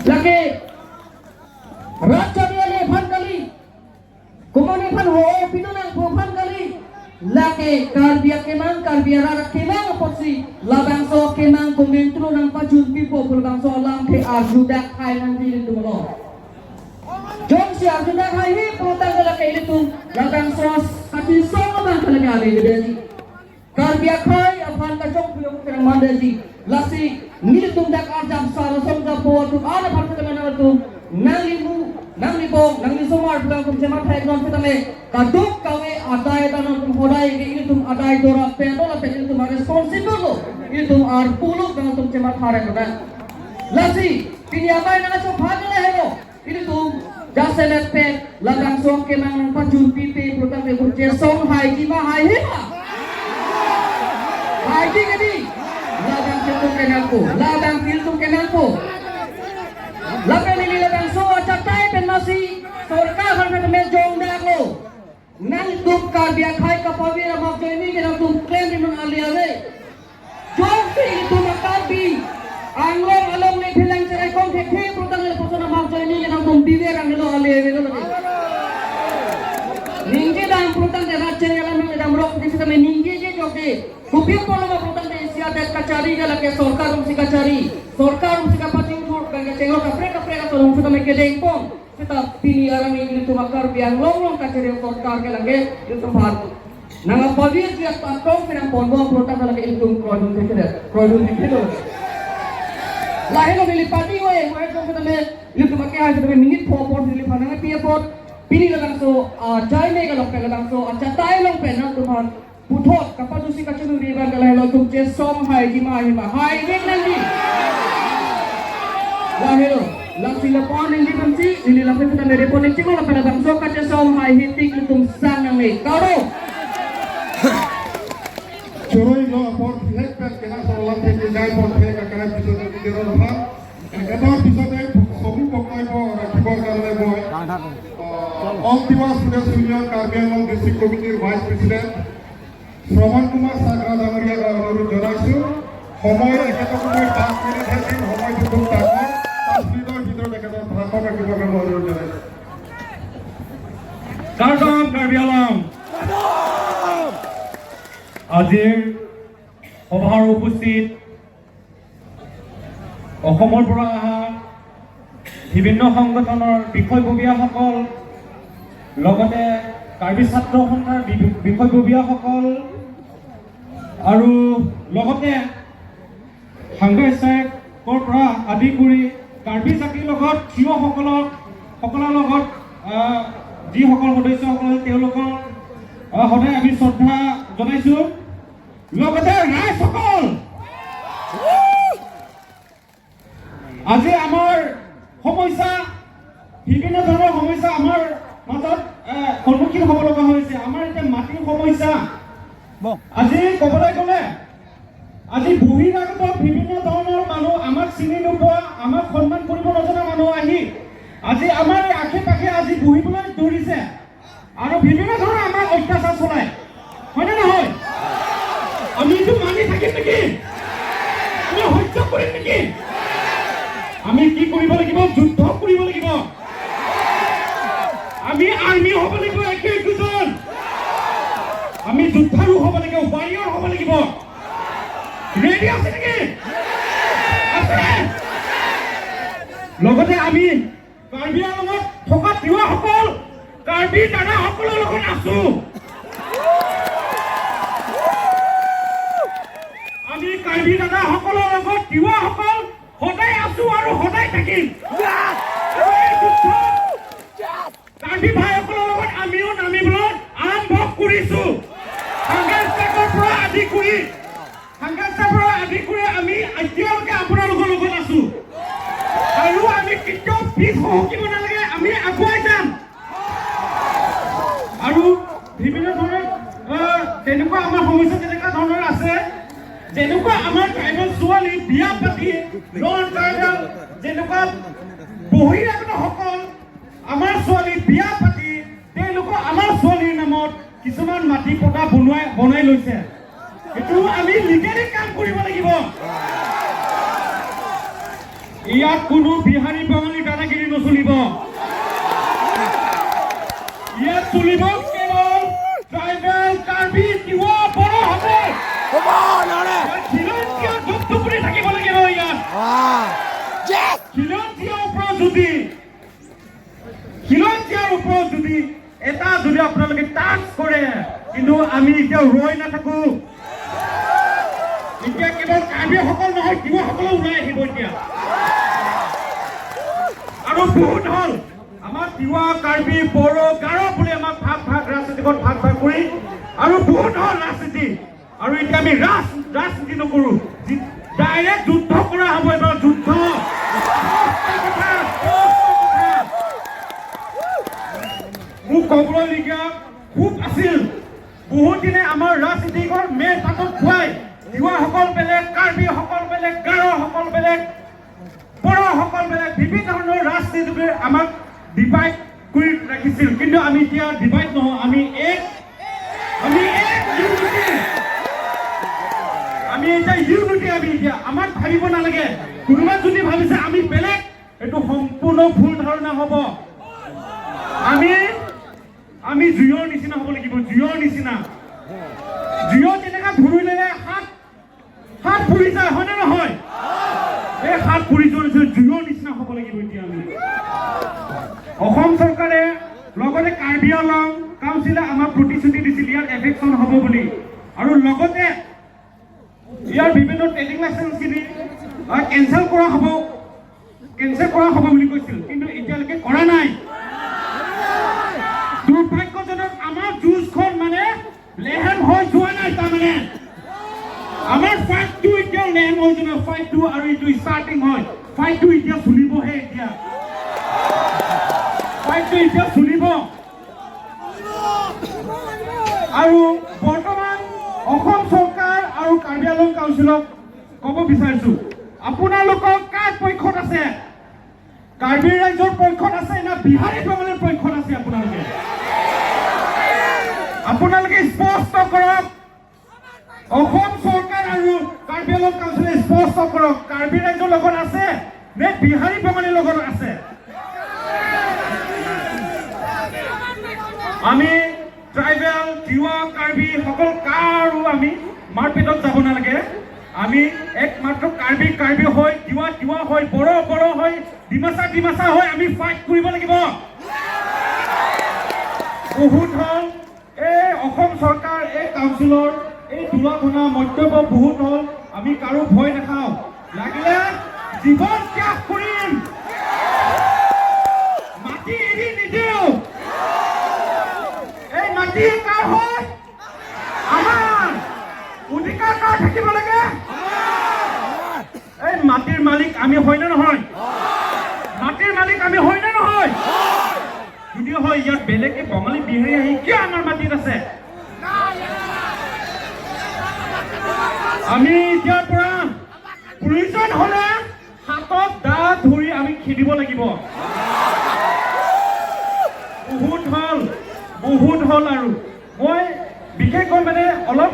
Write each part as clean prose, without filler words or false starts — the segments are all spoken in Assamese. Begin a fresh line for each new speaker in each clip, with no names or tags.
Laki Raja dia le phan kali kumani phan ho pinunang phu phan kali laki karbia kemang karbia rara kemang posi labang so kemang kumentru nang pajun pipo pulbang so lam ke arjuda khai nang di dulo jong si arjuda khai hi putang la ke itu labang so kati so bang kala ali de karbia khai aphan ka jong puyong kerang mandaji lasi nilitum dak arjam sara songja po tu ana phan ka mana tu nang limu nang libong nang li somar pulang kum jema thai non fetame kaduk kawe adai tanon tum hodai ke ilitum adai dora pedola pe ilitum responsible ilitum ar pulu nang tum jema thare na lasi pini abai nang so phagla hero ilitum jaselet pe ladang song ke nang nang pajun pipe protang pe burje song hai jima hai hima hai ji gadi ladang filtum kenangku ladang filtum kenangku lape lili ladang so catai pen nasi sorkar han kata me jong dak lo nang tum kar bia khai ka pawi ra mak joini ke nang tum claim ni nang alia le jong ti tum kar bi anglong along ne philang cherai kong the the protang le posona mak joini ke nang tum biwe rang lo alia le lo ningje dam protang de racche gala nang dam rok di sita me ningje je jok de kupi polo ma protang de sia de kachari gala ke sorkar um si kachari sorkar um si ka pati uthur bang chenglo ka pre ka pre ka tolong sita me ke deng pong sita pini arang ini tu makar biang long long kachari sorkar ke langge itu bharat nang pavir ji ta tong pinang ponbo protang gala ke iltum krodun ke de krodun ke do lahelo mili pati we we jong sita me iltum ke ha sita me minute pho por dili phanang pia por pini lagang so jai me ga lok pe lagang so acha tai long pe na tu bhan puthot kapadusi kachunu riba ga lahelo tum che som hai ji ma hi ma hai ring nang ji lahelo lasi la pon ni bansi lili la pe ta mere pon chi ko la pe lagang so ka che som hai hi tik tum sang nang me karo
চৰৈ ল পৰ ফেক পেট কেনা চলাম থেকে যায় পৰ ফেক আকাৰে পিছতে ভিতৰত ভাগ এটাৰ পিছতে চমু বক্তব্য ৰাখিবৰ কাৰণে মই all Tiwa students union Karbi Anglong district কমিটিৰ ভাইচ প্ৰেচিডেণ্ট শ্ৰৱণ কুমাৰ চাকৰা ডাঙৰীয়াক অনুৰোধ জনাইছোঁ। সময় এখেতক মই 5 মিনিটহে দিম, সময়টো খুব ডাঙৰ। 5 মিনিটৰ ভিতৰত এখেতৰ ভাষণ ৰাখিবৰ কাৰণে অনুৰোধ জনাইছোঁ।
কাৰ্দম কাৰ্বি আলং আজিৰ সভাৰ উপস্থিত অসমৰ পৰা অহা বিভিন্ন সংগঠনৰ বিষয়ববীয়াসকল, লগতে কাৰ্বি ছাত্ৰ সন্থাৰ বিষয়ববীয়াসকল আৰু লগতে সাংঘাইচাকৰ পৰা আদি কৰি কাৰ্বি জাতিৰ লগত থিয়সকলক সকলৰ লগত যিসকল সদস্যসকল আছে, তেওঁলোকৰ সদায় আমি শ্ৰদ্ধা জনাইছোঁ। লগতে ৰাইজসকল, আজি আমাৰ সমস্যা বিভিন্ন ধৰণৰ সমস্যা আমাৰ মাজত সন্মুখীন হ'ব লগা হৈছে। আমাৰ এতিয়া মাটিৰ সমস্যা আজি ক'বলৈ গ'লে আজি বহিৰাগত বিভিন্ন ধৰণৰ মানুহ, আমাক চিনি নোপোৱা, আমাক সন্মান কৰিব নজনা মানুহ আহি আজি আমাৰ এই আশে পাশে আজি বহিবলৈ ধৰিছে আৰু বিভিন্ন ধৰণৰ আমাক অত্যাচাৰ চলায়, হয়নে নহয়? আমি এইটো মানি থাকিম নেকি? আমি সহ্য কৰিম নেকি? আমি কি কৰিব লাগিব? যুদ্ধ কৰিব লাগিব। আমি আৰ্মি হ'ব লাগিব, একে একোজন আমি যোদ্ধাৰো হ'ব লাগিব, ৱাৰিয়ৰ হ'ব লাগিব। ৰেডি আছে নেকি? আছে। লগতে আমি কাৰ্বি আংলঙত থকা তিৱাসকল কাৰ্বি দাদাসকলৰ লগত আছো। আমি কাৰ্বি দাদাসকলৰ লগত তিৱাসকল সদায় আছো আৰু সদায় থাকিম। আৰু এই যুদ্ধত কাৰ্বি ভাইসকলৰ লগত আমিও নামিবলৈ আৰম্ভ কৰিছো। সাংঘাইচাকৰ পৰা আদি কৰি সাংঘাইচাৰ পৰা আদি কৰি আমি এতিয়ালৈকে আপোনালোকৰ লগত আছো আৰু আমি কেতিয়াও পিছ সহকিব নালাগে, আমি আগুৱাই যাম। আৰু বিভিন্ন ধৰণৰ তেনেকুৱা আমাৰ সমস্যা তেনেকুৱা ধৰণৰ আছে, যেনেকুৱা আমাৰ ট্ৰাইবেল ছোৱালী বিয়া পাতি নন ট্ৰাইবেল যেনেকুৱা বহিৰাগতসকল আমাৰ ছোৱালী বিয়া পাতি তেওঁলোকৰ আমাৰ ছোৱালীৰ নামত কিছুমান মাটি পটা বনাই লৈছে। এইটো আমি লিগেলি কাম কৰিব লাগিব। ইয়াত কোনো বিহাৰী বাঙালী দাদাগিৰি নচলিব। ইয়াত চলিব কেৱল ট্ৰাইবেল, কাৰ্বি, তিৱা, বড়োসকল। খিলঞ্জীয়া ধুপধুপুৰি থাকিব লাগিব ইয়াত। খিলঞ্জীয়াৰ ওপৰত যদি এটা যদি আপোনালোকে টাচ কৰে, কিন্তু আমি এতিয়া ৰৈ নাথাকো। এতিয়া কেৱল কাৰ্বিসকল নহয়, তিৱাসকলো ওলাই আহিব এতিয়া। আৰু বহুত হ'ল, আমাক তিৱা, কাৰ্বি, বড়ো, গাৰো বুলি আমাক ভাগ ভাগ, ৰাজনীতিকত ভাগ ভাগ কৰি আৰু বহুত হ'ল ৰাজনীতি। আৰু এতিয়া আমি ৰাজনীতি নকৰোঁ, ডাইৰেক্ট যুদ্ধ কৰা হ'ব এইবাৰ, যুদ্ধ। স্পষ্ট কথা, স্পষ্ট কথা। মোক ক'বলগীয়া খুব আছিল। বহুত দিনে আমাৰ ৰাজনীতিকৰ মেৰ পাতত খুৱাই তিৱাসকল বেলেগ, কাৰ্বিসকল বেলেগ, গাৰোসকল বেলেগ, বড়োসকল বেলেগ, বিভিন্ন ধৰণৰ ৰাজনীতিকে আমাক ডিভাইড কৰি ৰাখিছিল। কিন্তু আমি এতিয়া ডিভাইড নহওঁ, আমি এক, আমি এক ইউনিটি। আমি এতিয়া ইউনিটি। আমি এতিয়া আমাক ভাবিব নালাগে। কোনোবা যদি ভাবিছে আমি বেলেগ, এইটো সম্পূৰ্ণ ভুল ধাৰণা হ'ব। আমি আমি জুইৰ নিচিনা হ'ব লাগিব, জুইৰ নিচিনা। জুইত যেনেকা ধৰিলে হাত হাত পুৰি যায়, হয়নে নহয়? এই হাত পুৰি যোৱাৰ নিচিনা, জুইৰ নিচিনা হ'ব লাগিব এতিয়া আমি। অসম চৰকাৰে লগতে কাৰ্বি আংলং কাউন্সিলে আমাক প্ৰতিশ্ৰুতি দিছিল ইয়াৰ এভিকশ্যন হ'ব বুলি, আৰু লগতে ইয়াৰ বিভিন্ন ট্ৰেডিং লাইচেঞ্চখিনি কেঞ্চেল কৰা হ'ব বুলি কৈছিল। কিন্তু এতিয়ালৈকে কৰা নাই। দুৰ্ভাগ্যজনক, আমাৰ যুঁজখন মানে লেহেম হৈ যোৱা নাই। তাৰমানে আমাৰ ফাইটটো এতিয়াও লেহেম হৈ যোৱা নাই। ফাইটটো আৰু এইটো ষ্টাৰ্টিং হয়, ফাইটটো এতিয়া চলিবহে। এতিয়া ফাইটটো এতিয়া চলিব। আৰু বৰ্তমান অসম চৰকাৰ আৰু কাৰ্বি আংলং কাউন্সিলক ক'ব বিচাৰিছো, আপোনালোকক কাৰ পক্ষত আছে? কাৰ্বি ৰাইজৰ পক্ষত আছে না বিহাৰী বাঙালীৰ পক্ষত আছে? আপোনালোকে আপোনালোকে স্পষ্ট কৰক। অসম চৰকাৰ আৰু কাৰ্বি আংলং কাউন্সিলে স্পষ্ট কৰক, কাৰ্বি ৰাইজৰ লগত আছে নে বিহাৰী বাঙালীৰ লগত আছে? আমি ট্ৰাইবেল, তিৱা, কাৰ্বি সকল কাৰো আমি মাৰপিটত যাব নালাগে। আমি একমাত্ৰ কাৰ্বি কাৰ্বি হৈ, তিৱা তিৱা হৈ, বড়ো বড়ো হৈ, ডিমাচা ডিমাচা হৈ আমি ফাইট কৰিব লাগিব। বহুত হ'ল এই অসম চৰকাৰ, এই কাউন্সিলৰ এই তুলা ধূনা মন্তব্য, বহুত হ'ল। আমি কাৰো ভয় নাখাওঁ, লাগিলে জীৱন ত্যাগ কৰিম, মাটি এৰি নিদিওঁ। এই মাটি কাৰ হয়? আমাৰ। অধিকাৰ কাৰ থাকিব লাগে? এই মাটিৰ মালিক আমি হয়নে নহয়? মাটিৰ মালিক আমি হয়নে নহয়? যদি হয়, ইয়াত বেলেগে বঙালী, বিহাৰী আহি কিয় আমাৰ মাটিত আছে? আমি এতিয়াৰ পৰা প্ৰয়োজন হলে হাতত দা ধৰি আমি খেদিব লাগিব। বহুত হ'ল, বহুত হ'ল। আৰু মই বিশেষকৈ মানে অলপ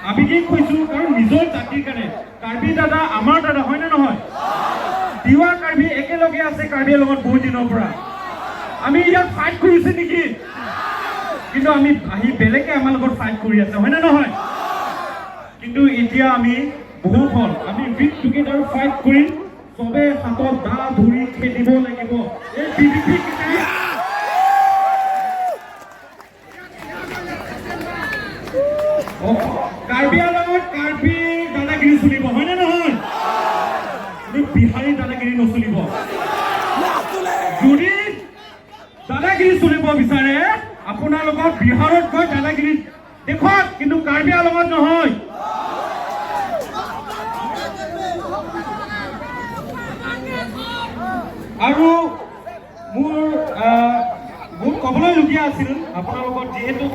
আৱেগিক হৈছো, কাৰণ নিজৰ জাতিৰ কাৰণে। কাৰ্বি দাদা আমাৰ দাদা, হয়নে নহয়? তিৱা, কাৰ্বি একেলগে আছে কাৰ্বি লগত বহুত দিনৰ পৰা। আমি ইয়াত ফাইট কৰিছে নেকি? কিন্তু আমি আহি বেলেগে আমাৰ লগত ফাইট কৰি আছে, হয়নে নহয়? কিন্তু এতিয়া আমি বহুত হ'ল, আমি উইথ টুগেডাৰ ফাইট কৰিম। চবে হাতত দা ধৰি খেদিব লাগিব এই বিজেপি কেইটাই। কাৰ্বি আংলঙত কাৰ্বি দাদাগিৰি চলিব, হয়নে নহয়? কিন্তু বিহাৰী দাদাগিৰি নচলিব। যদি দাদাগিৰি চলিব বিচাৰে, আপোনালোকৰ বিহাৰত গৈ দাদাগিৰি দেখুৱাওক, কিন্তু কাৰ্বি আংলঙত নহয়। আৰু মোৰ বহুত ক'বলগীয়া আছিল আপোনালোকৰ, যিহেতু